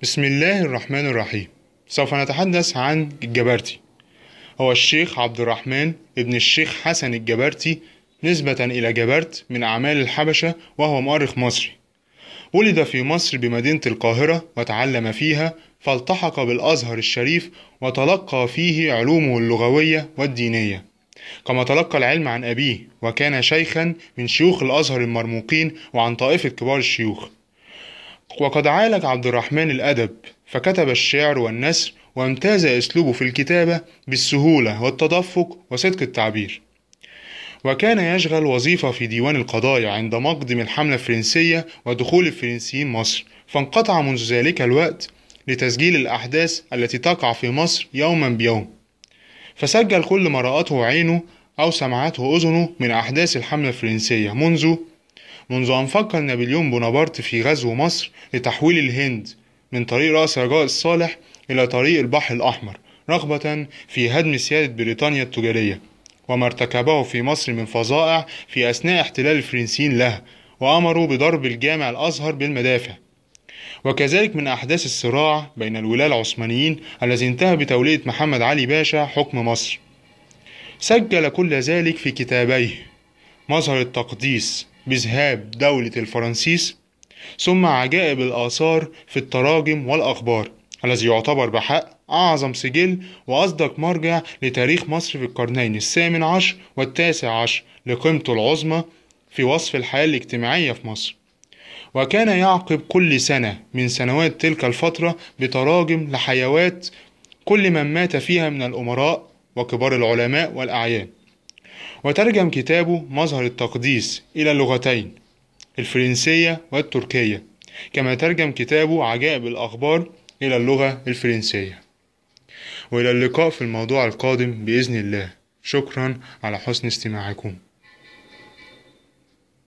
بسم الله الرحمن الرحيم. سوف نتحدث عن الجبرتي. هو الشيخ عبد الرحمن ابن الشيخ حسن الجبرتي، نسبة إلى جبرت من أعمال الحبشة، وهو مؤرخ مصري. ولد في مصر بمدينة القاهرة وتعلم فيها، فالتحق بالأزهر الشريف وتلقى فيه علومه اللغوية والدينية، كما تلقى العلم عن أبيه، وكان شيخا من شيوخ الأزهر المرموقين وعن طائفة كبار الشيوخ. وقد عالج عبد الرحمن الأدب، فكتب الشعر والنثر، وامتاز أسلوبه في الكتابة بالسهولة والتدفق وصدق التعبير. وكان يشغل وظيفة في ديوان القضايا عند مقدم الحملة الفرنسية ودخول الفرنسيين مصر، فانقطع منذ ذلك الوقت لتسجيل الأحداث التي تقع في مصر يوما بيوم، فسجل كل ما رأته عينه أو سمعته أذنه من أحداث الحملة الفرنسية منذ أن فكر نابليون بونابرت في غزو مصر لتحويل الهند من طريق رأس رجاء الصالح إلى طريق البحر الأحمر، رغبة في هدم سيادة بريطانيا التجارية، وما ارتكبه في مصر من فظائع في أثناء احتلال الفرنسيين لها، وأمروا بضرب الجامع الأزهر بالمدافع. وكذلك من أحداث الصراع بين الولاة العثمانيين الذي انتهى بتولية محمد علي باشا حكم مصر. سجل كل ذلك في كتابيه: مظهر التقديس بذهاب دولة الفرنسيس، ثم عجائب الآثار في التراجم والأخبار، الذي يعتبر بحق أعظم سجل وأصدق مرجع لتاريخ مصر في القرنين الثامن عشر والتاسع عشر لقيمته العظمى في وصف الحياة الاجتماعية في مصر. وكان يعقب كل سنة من سنوات تلك الفترة بتراجم لحيوات كل من مات فيها من الأمراء وكبار العلماء والأعيان. وترجم كتابه مظهر التقديس إلى اللغتين الفرنسية والتركية، كما ترجم كتابه عجائب الأخبار إلى اللغة الفرنسية. وإلى اللقاء في الموضوع القادم بإذن الله. شكرا على حسن استماعكم.